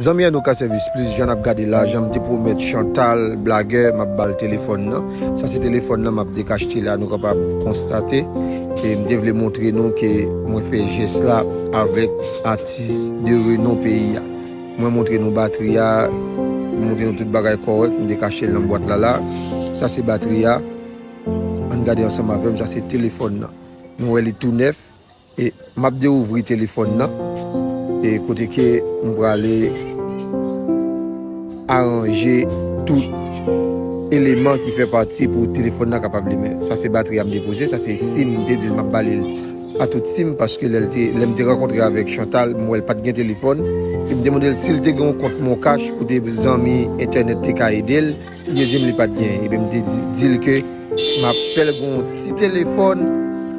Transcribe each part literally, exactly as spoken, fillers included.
Zanmi Anouka Service Plus, jan n ap gade la, jan m te pwomèt Chantal Blagè, m ap ba l telefòn nan. Sa se telefòn nan m ap dekachte la, nou kapab konstate. E m te vle montre nou ke mwen fè jès la avèk atis de renon peyi a. Mwen montre nou batri a, m montre nou tout bagay kòrèk, m dekache l nan bwat la la. Sa se batri a. Ann gade ansanm avè m, sa se telefòn nan. Nou wè li tou nèf. E m ap dewouvri telefòn nan. E kote ke m prale aranje tout eleman ki fè pati pou telefòn nan kapab limen. Sa se batri a m depoze, sa se sim m te di l m ap ba li l a tout sim, paske lè l te, lè m te rankontre avèk Chantal, m wè l pa t gen telefòn. E m te mande l si l te gen yon kont Moncash kote zanmi entènèt te ka ede l. Li te di m li pa t gen. Ebyen, m te di, di l ke m ap fè l gen yon ti telefòn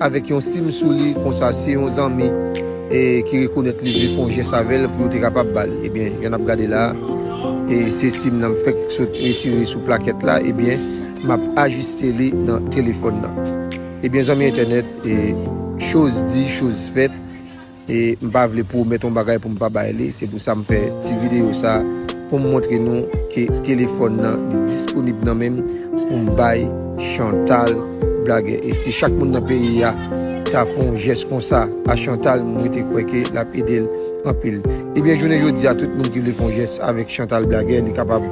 avèk yon sim sou li, konsa si yon zanmi e ki rekonèt li vle fè yon jès avè l pou yo te kapab ba li. Ebyen, jan n ap gade la, e se sim nan m fèk sot retire sou plakèt la, ebyen, m ap ajiste li nan telefòn nan. Ebyen, zanmi entènèt, e choz di, choz fèt. E m pa vle pwomèt yon bagay pou m pa bay li. Se pou sa m fè ti videyo sa pou m montre nou ke telefòn nan li disponib nan men m pou m bay Chantal Blagè. E si chak moun nan peyi a ta fè yon jès konsa a Chantal, m rete kwè ke l ap ede l anpil. Ebyen, jounen jodi a, tout moun ki vle fè yon jès avèk Chantal Blagè, li kapab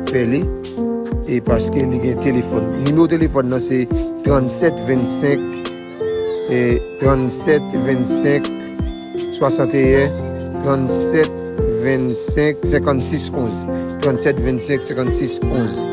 fè li. E paske li gen telefòn. Nimewo telefòn nan se trannsèt vennsenk, e trannsèt vennsenk swasanteyen, trannsèt vennsenk senkannsis onz. Trannsèt vennsenk senkannsis onz.